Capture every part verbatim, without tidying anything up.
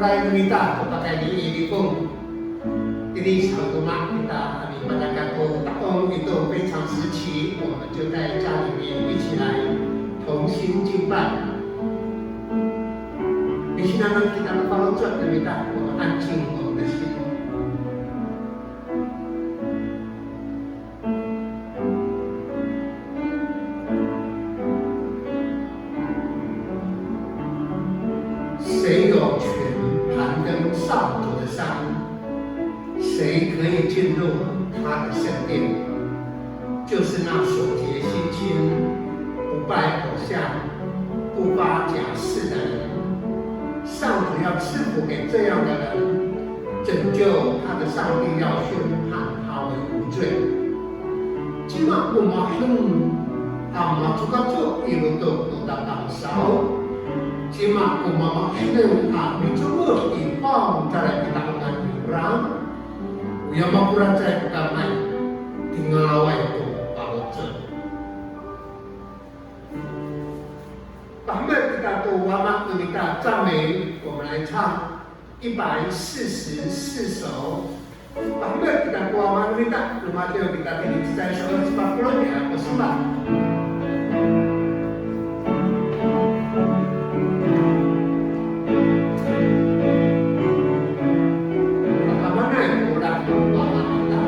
Hay no mita to pakayni i Lifong. Ini sa loma' kita a mipadaka to ta'ong, ito 非常时期，我们就在家里面一起来同心敬拜。Misinangan kita to faloco' no mita, 我们安静我们的心。 谁有权攀登上主的山？谁可以进入他的圣殿？就是那手洁心清、不拜偶像、不发假誓的人。上主要赐福给这样的人，拯救他的上帝要宣判他为无罪。 Cima ko maherek a macokaco i lotok no Tapang saw? Cima ko maherek a micomod i fangcalay i titaanan ni Abraham? Oya makoracay ko kamay, tingalaway to faloco'. Pahemek kita to Wama no mita 赞美，我们来唱一百四十四首。 Pahemek kita ko Wama no mita, romadiw kita tini cecay sa'osi sepat polo' ira ko sowal. Pakamanay ko olah no Wama no mita.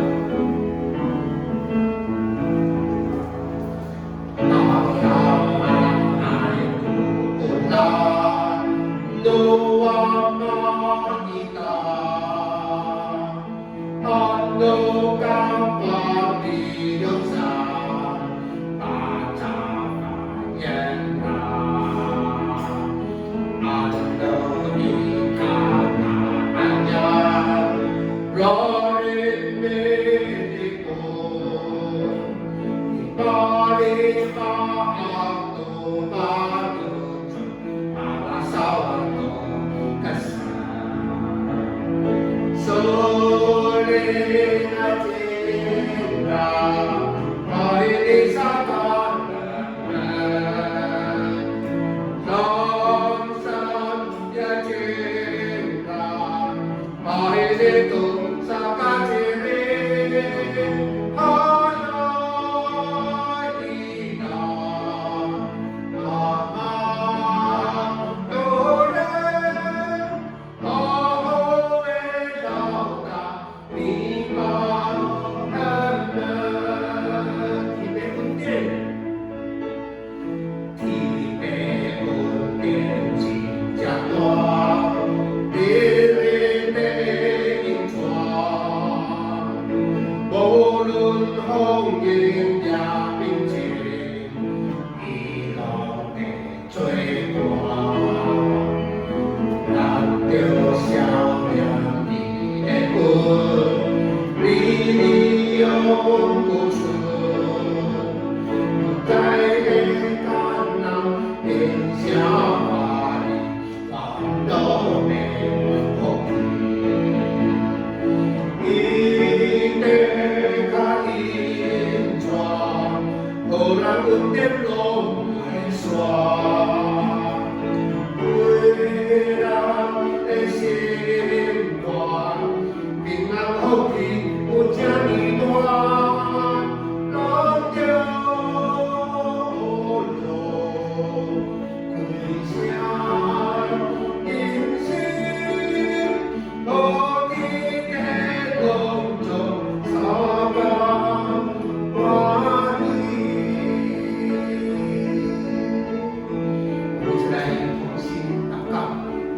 我们一起来同心祷告，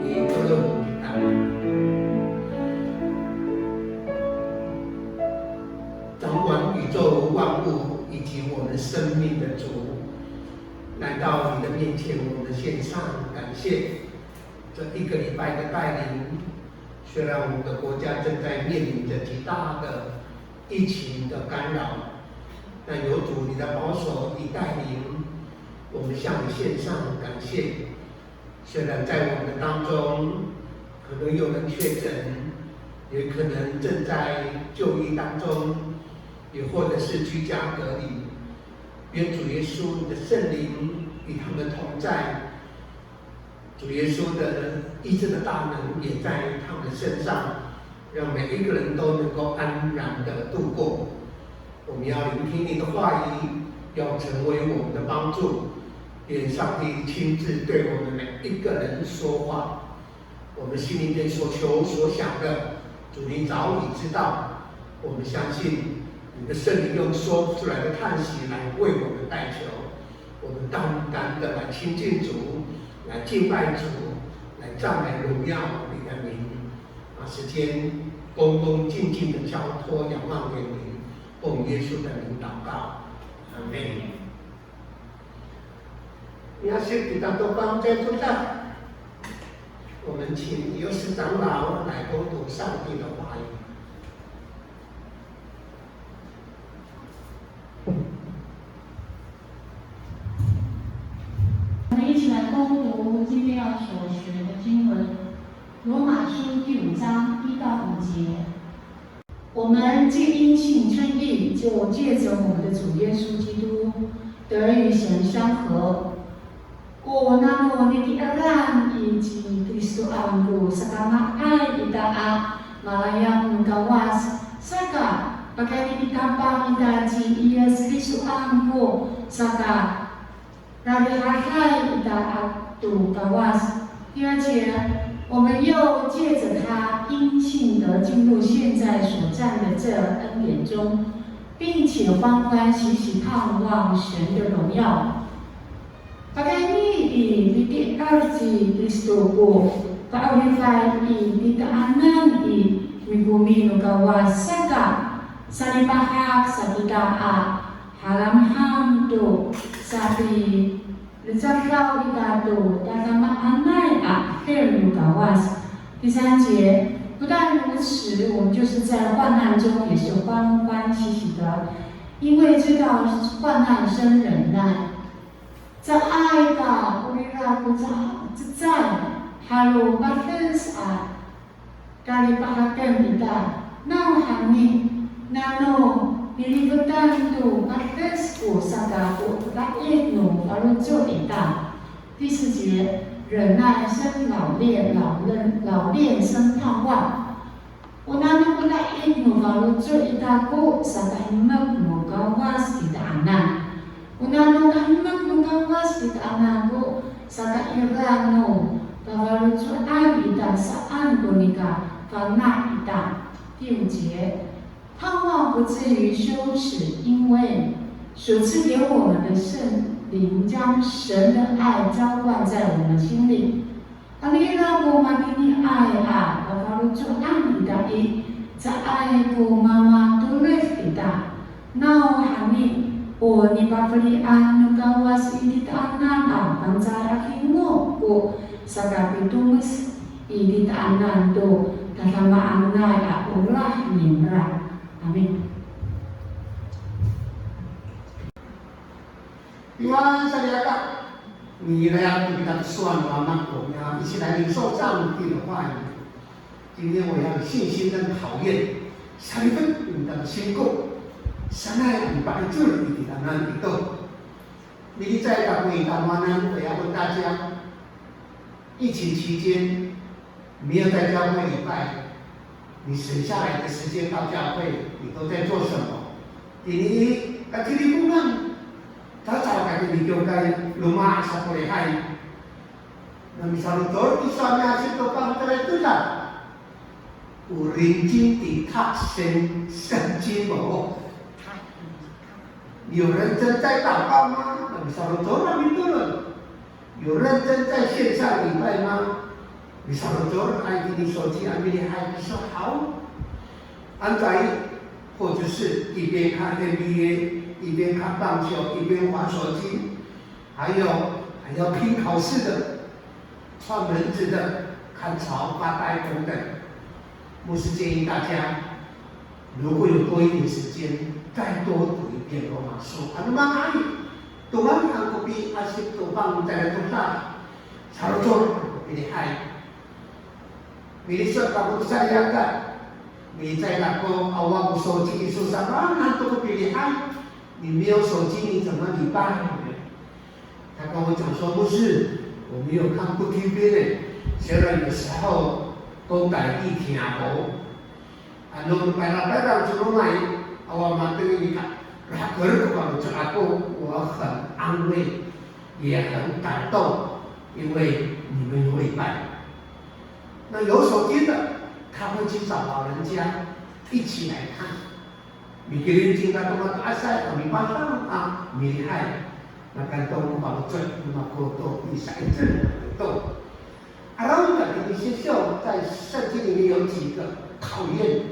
你做了我们的大能。掌管宇宙万物以及我们生命的主，来到你的面前，我们献上感谢。这一个礼拜的带领，虽然我们的国家正在面临着极大的疫情的干扰，但有主你的保守与带领，我们向你献上感谢。虽然在我们的当中，可能有人确诊，也可能正在就医当中，也或者是居家隔离，愿主耶稣你的圣灵与他们同在，主耶稣的医治的大能也在他们的身上，让每一个人都能够安然的度过。我们要聆听你的话语，要成为我们的帮助，愿上帝亲自对我们每一个人说话。我们心里面所求所想的，主你早已知道。我们相信你的圣灵用说不出来的叹息来为我们代求。我们单单的来亲近主，来敬拜主，来赞美荣耀你的名。把时间恭恭敬敬的交托仰望给你，奉耶稣的名祷告，阿门。Miyasip kita to pangcah kita. 我们请有事长老来恭读上帝的话语。我们一起来恭读今天要所学的经文，罗马书第五章一到五节。我们既因信称义，就借着我们的主耶稣基督得与神相和。O nano niti'eran i ci Kristoan ko sakanga'ay ita a malayang no Kawas, saka pakayni i Tapang ita ci Yis Kristoan ko saka rarihaday ita a to Kawas. 第二节，我们又借着他因信得进入现在所占的这恩典中，并且欢欢喜喜盼望神的荣耀。Pakayni i niti'er ci Kristo ko pa'oripay i titaanan i mikomi no Kawas, saka salipahak sa kita a halamham to sapilecadaw ita to tadamaanay a 'edil no Kawas. 第三节，不但如此，我们就是在患难中也是欢欢喜喜的，因为知道患难生忍耐。Caay ka, o ira ko ca, cecay, halo pades a kalipahaken ita, nawhani, nano nilifetan to pades ko saka ko la'ed no faloco' ita. 第四节，忍耐生老练，老练，老练生盼望。O nano ko la'ed no faloco' ita ko sakahemek no Kawas kitaanan. O nano kahemek no Kawas kitaanan ko sakaira no pafaloco'an ita saan ko nika fana' ita. 第五节，盼望不至于羞耻，因为所赐给我们的圣灵将神的爱浇灌在我们心里。Ano ira ko matiniay a pafaloco'an ita i, caay ko mamatoled ita. Nawhani, o nipafelian no Kawas i titaanan a fangcalay a 'Adingo ko sakapitomes i titaanan to tadamaanay a olah ningra. Amin. 平安，大家。Milayap to kita to sowal no Ama ko, ya, 一起来领受上帝的话语。今天我要有信心跟考验，salifet no mita a singko, sanay a mipa'icel i titaanan ito. Milicay kako i tamowanan, 我要问大家，疫情期间 没有在教会礼拜，你省下来的时间到教会，你都在做什么？Ini, katilifongan, caay ka tini kiwkay, loma' sa ko lihay. Na misalotol kiso a miasip to pangkalay to sa. O rinci tita sen, sen cimo. 有认真在祷告吗？Na misalotol a mitolon. 有认真在线上礼拜吗？Misalotol a itini soci a milihay kiso haw. Anca i, 或者是一边看NBA，一边看棒球，一边滑手机，还有还要拼考试的，串门子的，看潮发呆等等。牧师建议大家， 如果有多一点时间，再多读一遍罗马书。Ano manga'ay, toman han ko piasip to pangcalay to sa, salocor ko pilihay. Milicay kako to saliyakat, milicay kako awa ko soci iso sa, han to ko pilihay. 你没有手机，你怎么礼拜？他跟我讲说，牧师，我们有看过 T V 呢，虽然有时候讲台语听无，啊，no payrang-payrang 出来，啊，我们等于看，然后可能我们就啊，我很安慰，也很感动，因为你们有一半。那有手机的，他会去找老人家一起来看。 Mikilim cingra to mato'asay a mipatang a milihay. Nakantong ko faloco' no mako to pisa'icel to. 'Arawita itini sisiw, 在圣经里面有几个考验。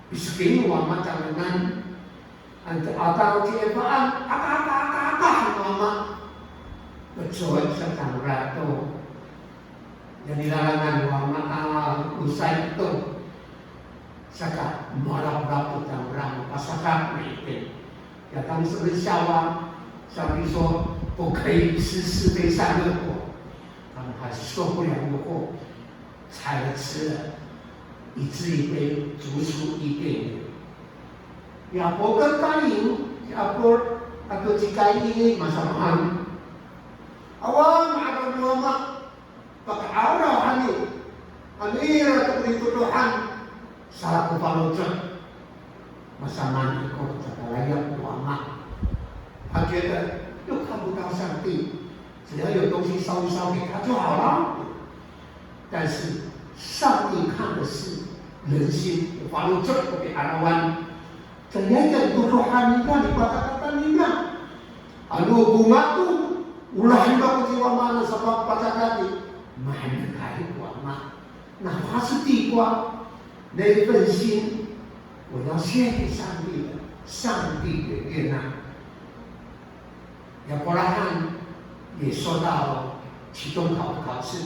Pisa'icel no mako a calengan. Anca 'arawita ci Ewaan, aka, aka, aka, aka, no mako. Pacowat sa cangra to. Nilalangan no mako a losay to. Saka, malapalap to cangra, pasaka, maiting. Ya, 他们是不是笑啊？上帝说，不可以吃是非善恶果。他们还是受不了诱惑，踩了吃了，一只一杯，足足一杯。Yapo跟 Kain, Yapo ato ci Kain i masamaan. Awa, ma'araw no mako. Paka'araw hani, ano ira to ko nitodohan, sa ko faloco', masamaan i ikor, caka layap ko wama. 他觉得又看不到上帝，只要有东西烧一烧给他就好了。但是上帝看的是人心，faloco' ko pi'arawan. Caay ka nitodohan nira, nipacakatan nira. Ano ko mako, olah nira ko ci wama, na sapapacakat i, mahaen to ko wama. 那他是地瓜，那一份心，我要献给上帝的，上帝也悦纳。亚伯拉罕也受到期中考的考试，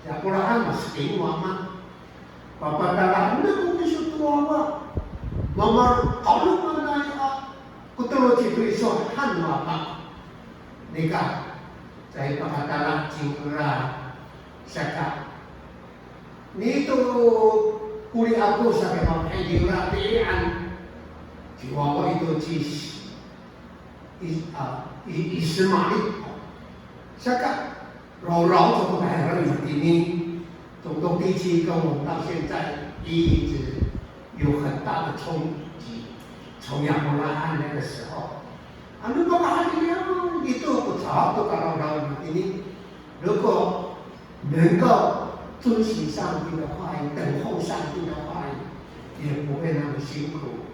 亚伯拉罕 masakay no wama. Papatalaan ako kiso to wawa. Mamarokalomanay a ko tolo ci Kristo han no wama. Nika, caay pakatala cingra saka. Nito koli ako saka mapay nira tiian. Ci wawa ito ci Is, a, I, Ismail. Saka, rawraw to ko tayra itini, 中东地区跟我们到现在一直有很大的冲击，从亚伯拉罕那个时候。Ano pakahalian ito ko caay to karawraw itini, 如果能够遵行上帝的话语，等候上帝的话语，也不会那么辛苦。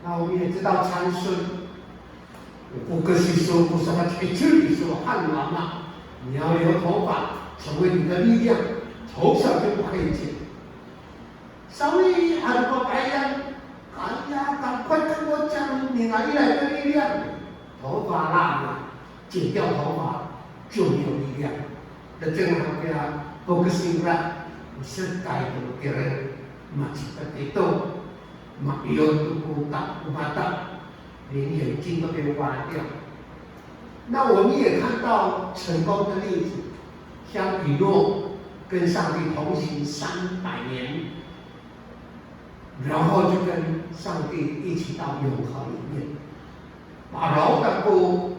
那我们也知道参孙，我不可以说，不是他去去说汉王嘛，你要留头发，成为你的力量，从小就不可以剪。稍微还不够白养，哎呀，赶快跟我讲，你哪里来的力量？头发烂了， 剪掉头发就没有力量。那这样的话，不可信了，是该怎么给人嘛，这个得动，嘛，有都不打，不打，连眼睛都被挖掉。那我们也看到成功的例子，像以诺跟上帝同行三百年， 然后就跟上帝一起到永恒里面。Maraod ako,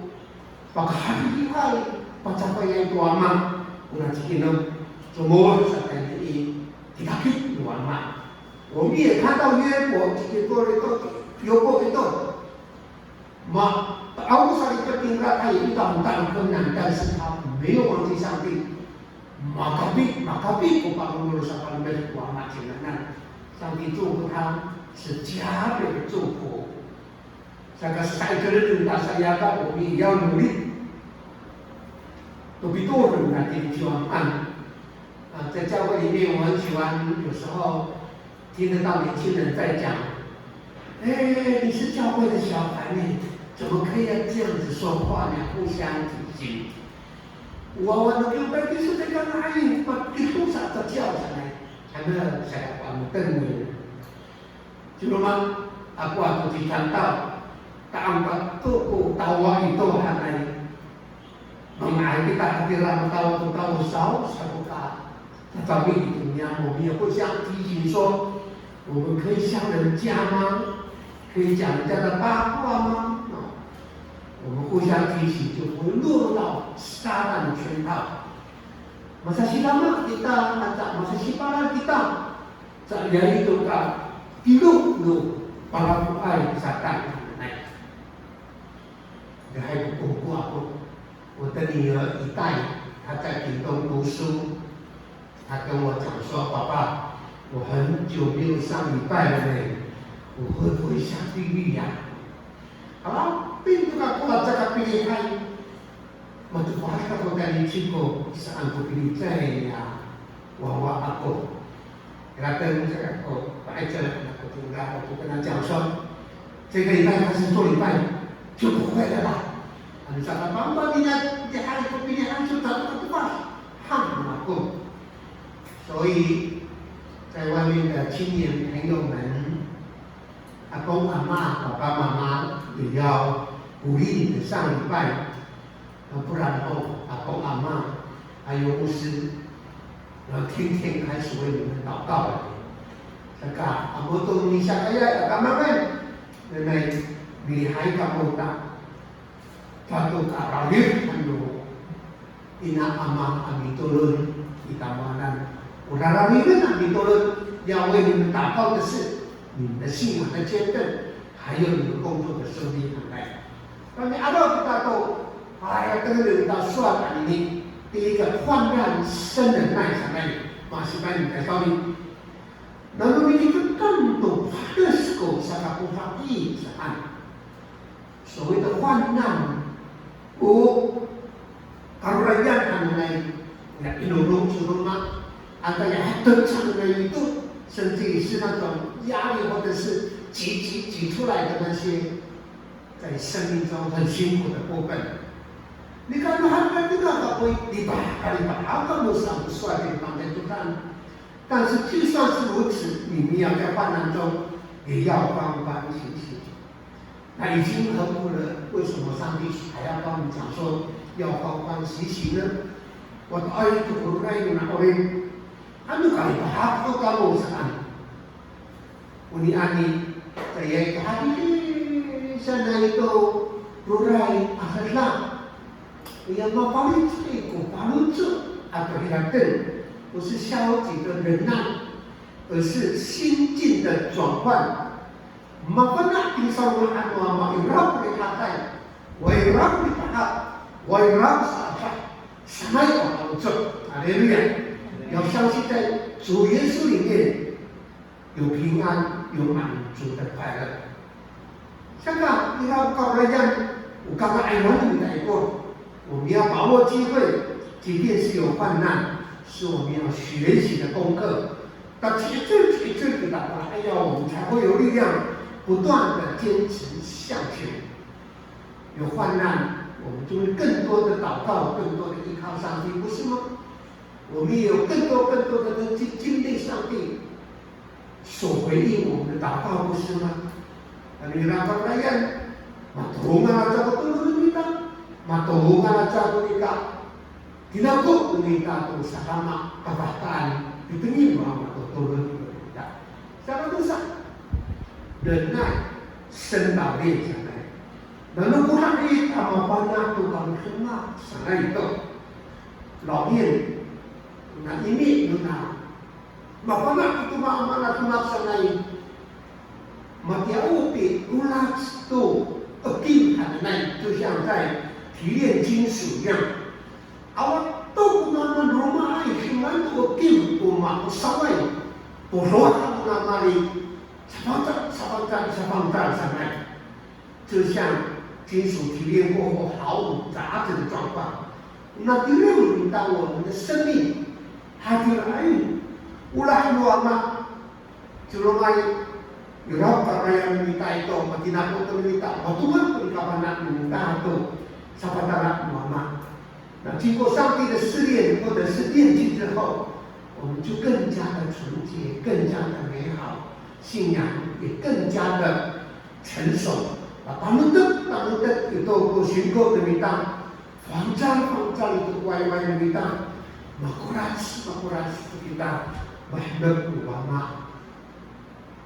pakahaliay, pacafayay to Ama, ona ci Enoc, comod sa tayni i kitakit no Ama. 我们也看到约伯，这个多人都有过一段。 Ma, 'aw sa i, 他也遇到很大的困难，但是他没有忘记上帝。Makapi, makapi ko pa'orip sa pa'orip ko Ama cingranan. 上帝祝福他，是加倍的祝福。Saka sa i, 我们也要努力。To pitoor no mita i tisowanan. 啊，在教会里面，我很喜欢，有时候 听得到年轻人在讲：“哎，你是教会的小孩呢，怎么可以要这样子说话呢？”互相提醒。Wawa no kiwkay kiso, caay ka nga'ay, pakitosa ta ciyaw sanay. Ano, saya pa mo tengil. Cima ako, ako to ci Cantal, ta'ang pa to ko tawa ito hanay. Manga'ay kita hatira matawa to tawa saw, sa ko ka. Tatami ito niya, 我们也互相提醒说，我们可以笑人家吗？可以讲人家的八卦吗？哦，我们互相提醒，就不会落到撒旦的圈套。Masasidama kita, ato masasipalan kita, caay to ka tilok no palafoay sa Satan. Adihay ko kongko ako, 我的女儿一代，她在屏东读书，她跟我讲说，爸爸，我很久没有上礼拜了呢，我会不会下地狱呀？Ala, pinto kako aca kapilihay. Matefad kako tayni i Cingko, saan ko pilicay niya wawa ako. Ira to saka ko pa'icel ako, tinggal ako kena 讲说，这个礼拜开始做礼拜就不会了啦。Ano saka pampa niya, niya hari ko pilihan, so tato katefad han ako. 所以在外面的青年朋友们，阿公阿嬷、爸爸妈妈也要鼓励你们上礼拜。 那不然哦，阿公阿嬷还有牧师，然后天天开始为你们祷告的。Saka, amo to misakayay a kamaenay, nanay milihay kamo ta, tato ka rarid han no ina ama a mitolon i tamowanan. O rararid a mitolon, 要为你们祷告的是你们的信仰的见证，还有你们工作的生命安排。 Kami ano kita to, ay, tengil kita sowal anini, 第一个患难生忍耐 sanay, masipay kita sowal. Nano nini to tanto pades ko saka ko faki saan. 所谓的患难，o karorayan hananay, ya inorong so roma, ato ya hatot sanay to, 甚至于是那种压力或者是挤挤挤出来的那些 在生命中很辛苦的部分。Nika ano han kita kapoy, lipa, lipa, ako mo sa, mo sowal i pangkay Tuhan. 但是就算是如此，你们要在患难中也要欢欢喜喜。那已经很苦了，为什么上帝还要跟我们讲说要欢欢喜喜呢？Wata ay to ko roray no na'orip, ano ka lipahak to kamo saan. Onian i, caay ka hadidi sanay to roray a helang. Oya mafalic ko faloco' ato harateng, 不是消极的忍耐，而是心境的转换。Mafana' ko nisawiraan no Ama, ira ko rihaday, wa ira ko lipahak, wa ira ko sa'adah, sanay a faloco'. 哈利路亚！要相信在主耶稣里面 有平安，有满足的快乐。Saka, ira ko kaolayan, o kaka'ayaw no mita i ikor, 我们要把握机会，即便是有患难，是我们要学习的功课。Taci'icel, ci'icel kita, 哎呀，我们才会有力量，不断地坚持向前。有患难，我们就会更多的祷告，更多的依靠上帝，不是吗？ 我们也有更多更多的能经经历上帝所回应我们的祷告，不是吗？Ano ira ko kaolayan, matongal aca ko tolon no mita, matongal aca ko nika, tinako no mita to sakama, kafahekaan, pitengil no Ama to tolon no mita. Saka tosa, 忍耐生老练 sanay. Nano ko haen a mafana' to kamo demak sanay to. 老练, na imi nona mafana' to kamo a demak sanay. Matiya o piolac to ekim hananay, 就像在提炼金属一样。Awa to ko maromaay, demak to ekim ko ma, ko saway, ko roha ko mali, sapangcal, sapangcal, sapangcal sanay. 就像金属提炼过后毫无杂质的状况。那第六，当我们的生命，hatiraay, olah no Ama, cilongay, ira ko kaolayan no mita ito, matinako to no mita, matongal ko kafana' no mita to, sapatala no Ama. 那经过上帝的试炼或者是炼净之后，我们就更加的纯洁，更加的美好，信仰也更加的成熟。Panotek, panotek ito ko singko no mita, fangcal, fangcal ito ko wayway no mita, makorac, makorac ito kita, maherek no Ama.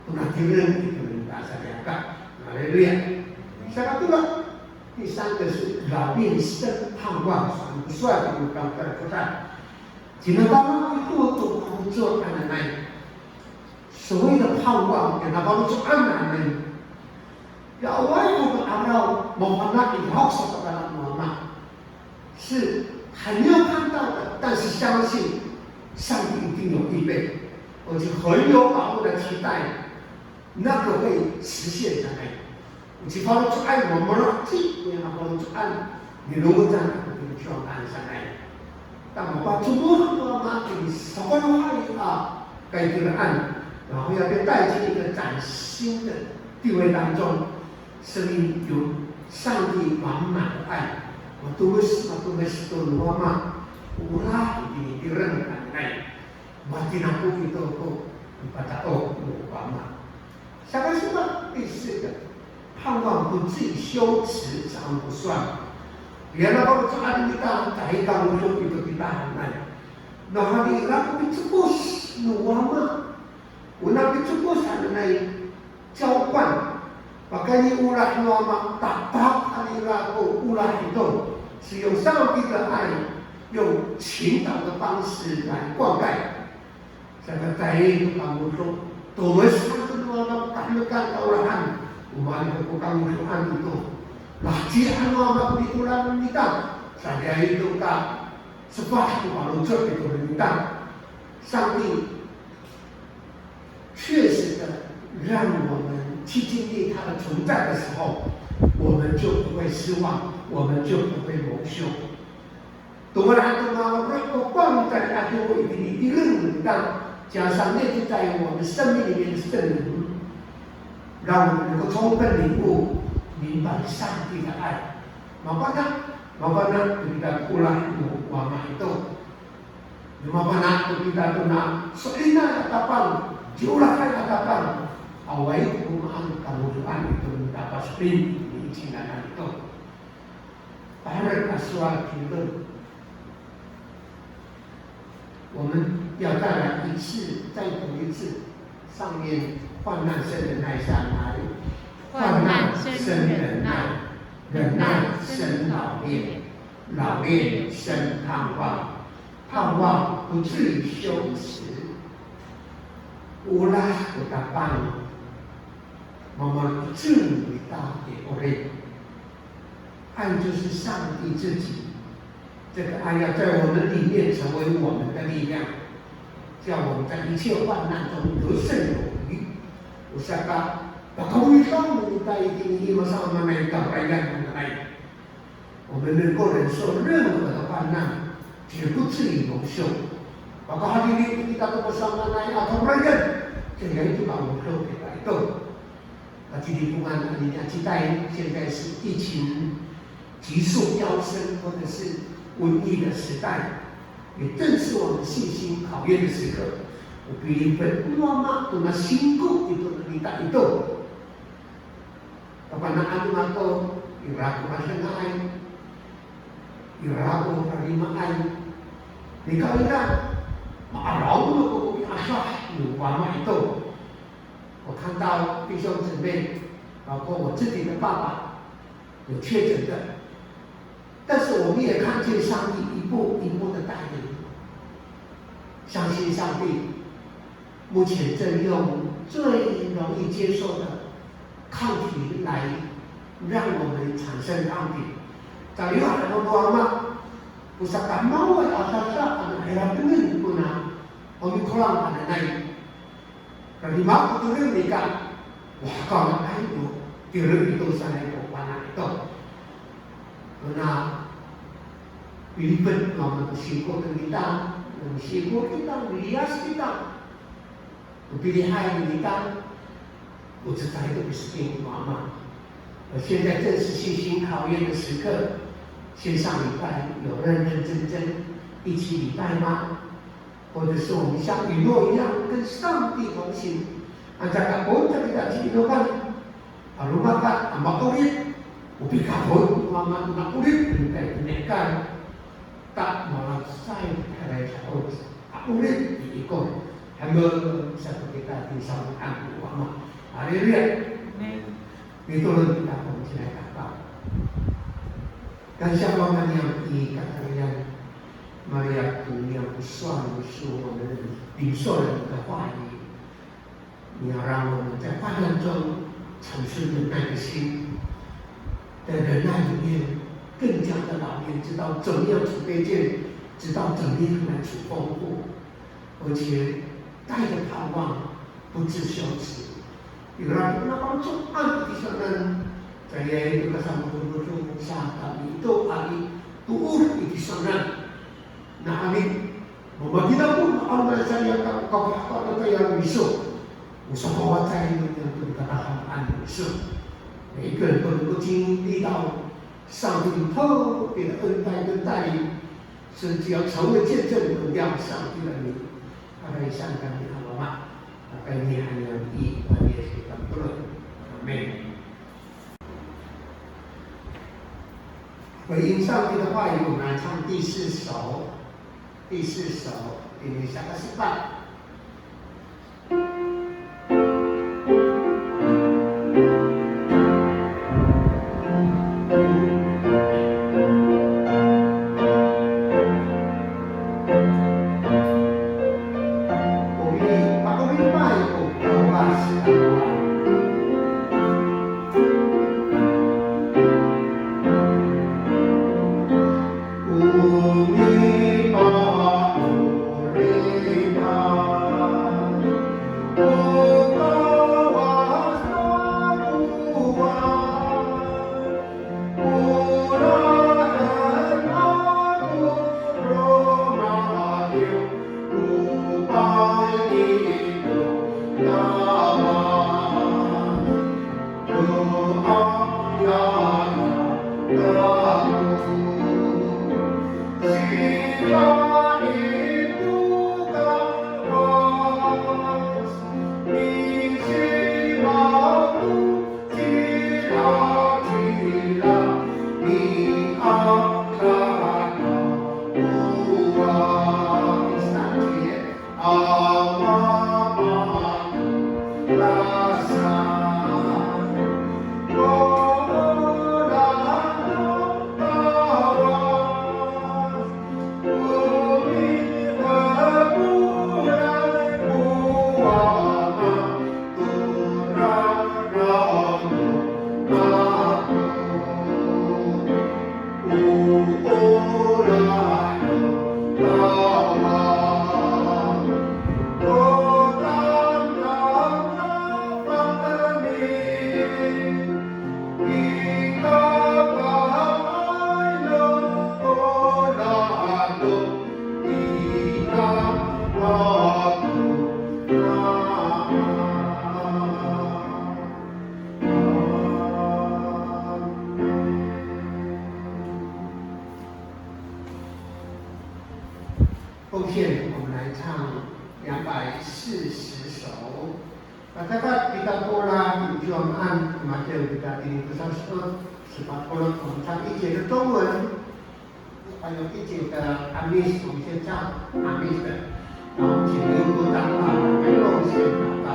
Tona tireng ito no mita salikaka. Haleluya. Saka tosa, 第三个是老练生盼望，上帝说的，我们刚才说的。Cinatala ito to faloco' hananay. 所谓的盼望, ya nafaloco'an hananay. Ya awaay ko 'araw mafana' i lahok sato kina no Ama. 是还没有看到的，但是相信上帝一定有预备，而且很有把握的期待，那个会实现的。哎，我去 faloco'ay, 我们了，这样 faloco'ay, 你如果这样，我跟你说，俺上来。 Ta mapacomod to Ama i sakowaay a kaitiraan, 然后要被带进一个崭新的地位当中，生命有上帝满满的爱。Matomes, matomes to no Ama, olah itini tireng hananay. Matinako ito ko pata'o no Ama. Saka saka, 第四个，盼望不至于羞耻，长不算。 Yana ko co'ad kita, caay ka ngodo ito kita hananay. Nawhani ira ko picekos no Ama. Ona picekos hananay, 浇灌. Pakayni olah no Ama, tapak han ira ko olah ito, 是用上帝的爱，用祈祷的方式来灌溉。 Saka caay to ka ngodo, tomes han to no Ama ko kahemekan kaolahan, o maan ko kangodoan ito. Laheci han no Ama ko pitolan ita, saka caay to ka sepah to faloco' to ita. 上帝确实的让我们去经历他的同在的时候，我们就不会失望，我们就不会蒙羞。 Tongalahan to maro' ko pang tayra to itini tireng kita, 加上内住在我们生命里面的圣灵，让我们能够充分领悟、明白上帝的爱。Mafana', mafana' to kita olah no Ama ito. Mafana' to kita tona so'elinay a tapang, ciolahay a tapang, awaay ko maan kangodoan ito no tapang so'elin itini i cingraan ito. Paherek a sowal kira. 我们要再来一次，再读一次上面患难生忍耐，上哪里？患难生忍耐，忍耐生老练，老练生盼望，盼望不至于羞耻。Olah ko tapang, mamacecay kita i 'orip. 爱就是上帝自己，这个爱要在我们里面成为我们的力量，叫我们在一切患难中得胜有余。O saka, pakawidang no mita itini i masamaanay a kamaayan hananay. 我们能够忍受任何的患难，绝不至于蒙羞。Pakahadiri kita to masamaanay a kamaayan, 这样就把我们特别来动。 Katilifongan anini a citay, 现在是疫情急速飙升或者是瘟疫的时代，也正是我们信心考验的时刻。O pilipet no Ama to masingko ito no mita ito. Kapana'an no mako, ira ko madengaay, ira ko rarimaay. Nikawrira, ma'araw no mako ko piasah no Ama ito. 我看到弟兄姊妹，包括我自己的爸爸，有确诊的，但是我们也看见上帝一步一步的带领，相信上帝目前正用最容易接受的抗体来让我们产生抗体。Caay to no Ama, o sakamao'ay a adada a hiratengen kona Omicron hananay. Rarima ko tireng nika, o hekal ay no tireng ito sanay ko fana' ito. Ona pilipet no Ama to singko to kita, no singko kita, miliyas kita. O pilihay no kita, o cecay to pisking no Ama. 而现在正是信心考验的时刻，线上礼拜有认认真真一起礼拜吗？ 或者是我们像以诺一样跟上帝同行。Anca ka, o, kita ci Ino kan, a romakat, a ma'orip, o pikapot no Ama, ma'orip, kita i neka, ta malacecay, kita i ca'of, a 'orip i ikor, hemel sato kita i samaan no Ama. Haleluya. Amin. Mitolon kita, 我们一起来祷告。 感谢我们的上帝，感谢你。Maria, 你要不算的是我们领受了你的话语，你要让我们在患难中产生忍耐的心，在忍耐里面更加的老练，知道怎么样去卑贱，知道怎么样来去丰富，而且带着盼望，不致羞耻。Ira ko napangco'an i tisowanan, caay to kasamodomodo sa kami to a mitoor i tisowanan. Na amin, mamatira ko ma'aw sa niya ka, kapahapan no tayal miso. O sapawacay no niyam to katahamaan miso. 每一个人都能够经历到上帝特别的恩待跟带领，甚至要成为见证，荣耀上帝的名。Pakayni kami a Wama, pakayni kami i Wama Yesus Kristo. Amin. 回应上帝的话语，我们来唱第四首，第四首，第四首。奉献，我们来唱两百四十首。Patakat kita ko olah i cowa maan, matiya kita tini ko sasepat, sepat polo', 我们唱一节的中文，还有一节的 Amis，我们先唱 Amis 的，然后请刘组长把这个奉献拿到。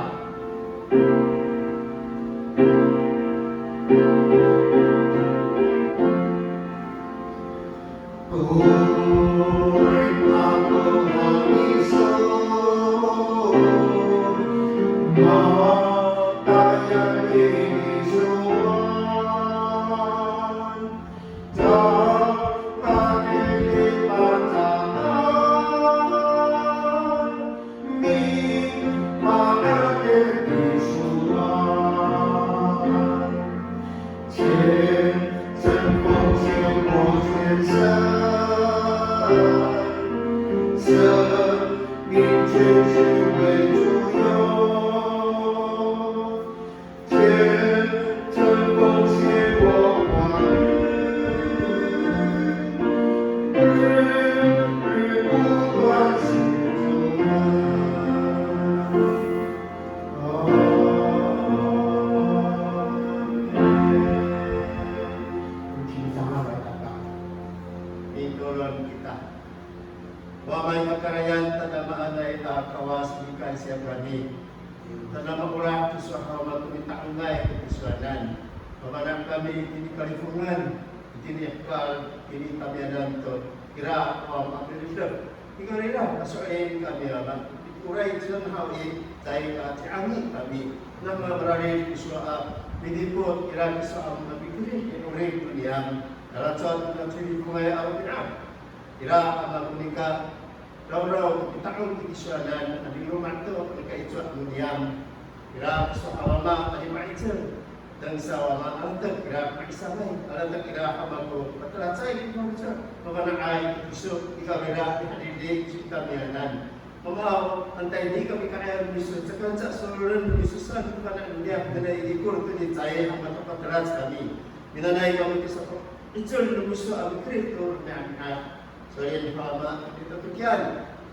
Mitolon kita. Wama i kakarayan, tadamaanay a Kawas, mikansiya kami. Tada maolah kiso haw, mato mita'ongay ko tisowanan. Mafana' kami itini kalifongan, itini i hekal, itini i tamiyanan to. ira, o, mapiridep. Nika rira, maso'elin kami, a, ma-, ikoray cem haw i, caay ka ci'angi kami. Namo mararid kiso a midipot, ira kiso a mapikerid i 'orip no niyam. Kalacot no cihikongay a romi'ad. Ira a makonika rawraw ko pita'ong i tisowanan a miloma' to ko kaicowa no niyam. Ira kiso a Wama a lipa'icel, deng sa Wama a latek ira ma'isamay, a latek ira a mako patelacay i faloco', mafana'ay kiso i kawira i hadidi i tamiyanan. Mama aw, antay ni kami ka'ayaw no miso, caay ka sololen no miso saan ko fana' no niyam, nanay ikor to ni caay a matapatelac kami. Minanay kami kiso ko 'icel no miso a mikerid to romi'ami'ad. Sowal haw a Ama, ita to kiyan,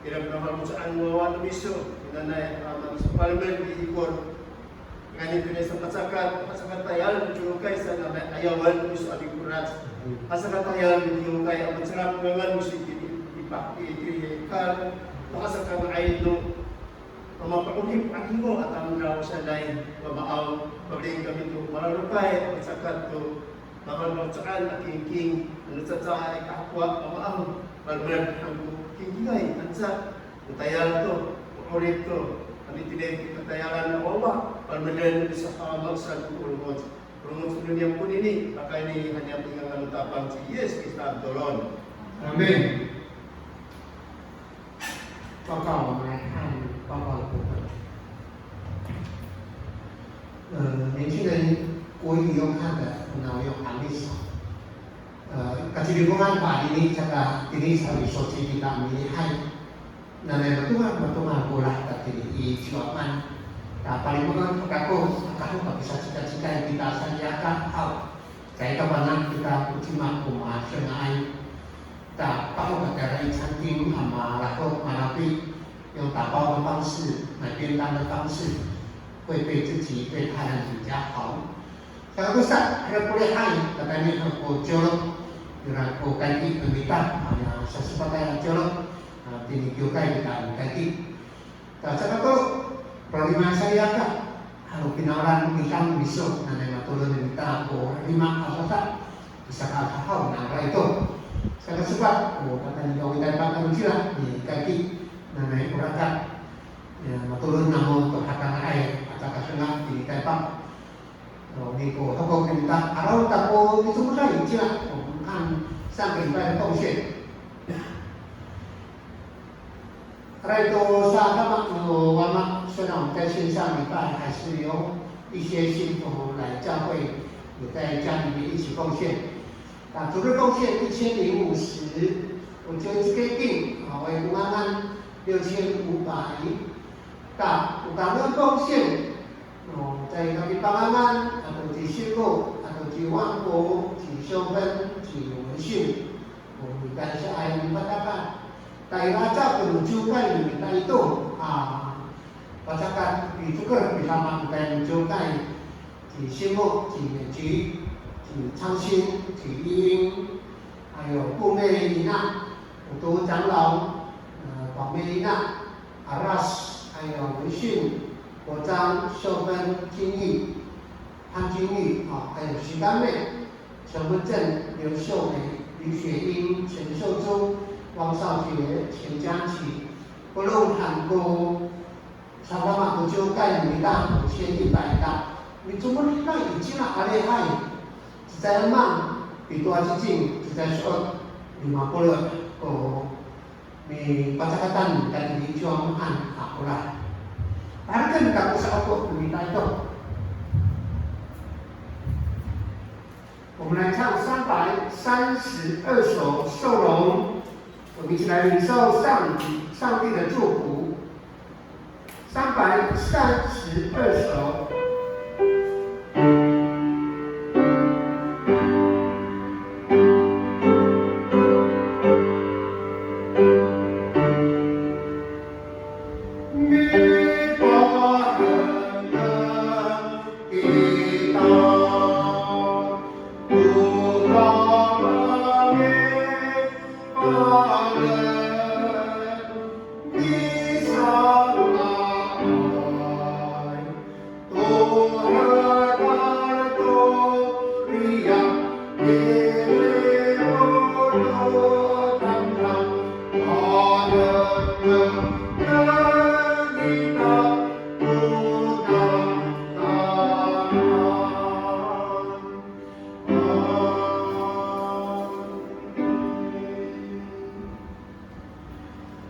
ira ko nafaloco'an no wawa no miso, minanay haw a Ama, miso palemed i ikor. Ngani tonini sapacakat, pasakatayal no ciwkay saan a 'ayawan no miso a mikorac. Pasakatayal no ciwkay a macelap ngangan no miso i, i, i, i, i, i, kal, pakasakanga'ay no mamapa'orip a 'adingo a tamdaw sanay, Wama aw, pafeli kami to malalokay a pacakat to nafaloco'an a kingking, ano caca i kahakowa, Wama aw, palemed han ko kingkingay, anca ko tayal to, ko 'orip to, ano itini i tatayalan a wawa, palemeden no miso haw a Ama saan ko longoc. Longoc no niyam konini, pakayni han niyam i ngangan no Tapang ci Yis Kristo a mitolon. Amin. 报告，我们来看报告的部分。呃，年轻人国语用汉的，然后用阿美族。呃，kacilifongan pa anini, saka tini sa misoci kita milihay. Nanay matongal, matongal ko olah tini i Ciwaman. Ta palimekan kako, aka ho pakisacikacikay kita salikaka haw. Caay ka fana' kita ko cima ko masenga'ay. Ta pahokatira i canting a malahok malafi, 用打包的方式、买便当的方式，会对自己、对他人比较好。Saka tosa, ira ko lihay, katayni ko ciwlo, ira ko kayki no mita, a, sasepatay a ciwlo, a, tini kiwkay kita a kayki. Ta saka tolo, rarima salikaka, halo finawlan no miso, nanay matolon no mita ko rarima a sasa, saka hahaw nangra ito. Saka sepat, o, katayni ko itay pa kami cila, ni kayki, nanay o rakat, ya, matolon namo to hakanga'ay, a caka senga, ni itay pa. O, ni ko hokok kita, araw ta ko micomod cila, o, 我们看上个礼拜的奉献。 Aray to sa kama no Wama, 虽然我们在线上礼拜，还是有一些信徒来教会，也在家里面一起奉献。那主日奉献一千零五十，我觉得这个定，啊，我也不慢慢六千五百。那我感恩奉献，哦，在那边帮忙，啊，都去信路，啊，都去万国，去修分，去文秀。 O mita sa ay mipataka. Ta ira aca ko no ciwkay no mita ito, a, pacakat pitoker pisama' no ciwkay, ci Simo, ci Meci, ci Changsin, ci Iing, 还有顾妹Ina, 吴都长老, 呃，宝妹Ina, Aras, 还有文训、国章、秀芬、金玉、潘金玉，啊，还有徐干妹。 陈文正、刘秀梅、吕雪英、陈秀珠、汪少杰、钱佳琪，polong han ko sadama ko ciwkay no mita, 五千一百 ta. Micomod kita i cila a lihay, cecay a mang, pito a cicing, cecay so'ot, lima polo' ko mipacakatan tayni i Ciwaman a olah. Pahereken kako sa'opo no mita ito. 我们来唱三百三十二首《受荣》，我们一起来领受上帝，上帝的祝福。三百三十二首。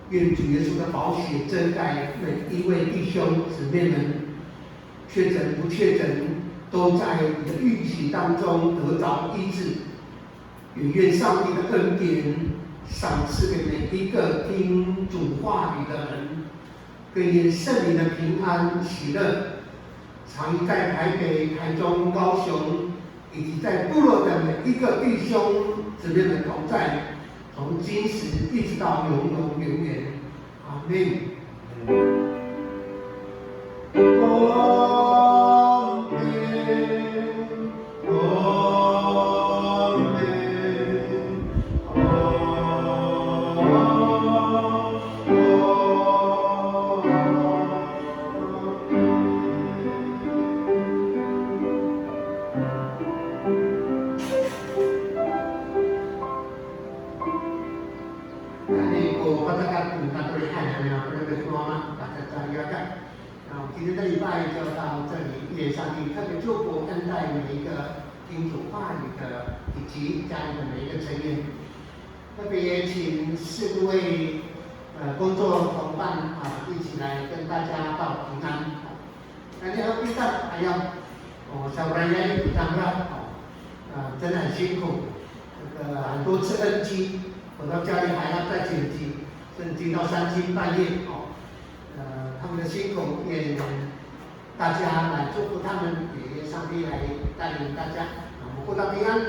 愿主耶稣的宝血遮盖每一位弟兄姊妹们，确诊不确诊，都在你的应许当中得着医治。也愿上帝的恩典赏赐给每一个听主话语的人，更愿圣灵的平安喜乐 常与在台北、台中、高雄，以及在部落的每一个弟兄姊妹们同在，从今时一直到永永远远。阿们。Tayni ko Pacakat no Katorihan, ano, palemed no Ama, Pacakat Yaka. 那我们今天的礼拜就到这里，愿上帝特别祝福恩待每一个听主话语的，以及家里的每一个成员。特别也请四位，呃，工作同伴啊，一起来跟大家报平安。那你要平安，还要，哦，小白牙一平安了，哦，呃，真的很辛苦，这个很多次 N G，回到家里还要再紧急，甚至到三更半夜，哦。 呃，他们的辛苦，愿大家来祝福他们，也愿上帝来带领大家。啊，我们过到平安，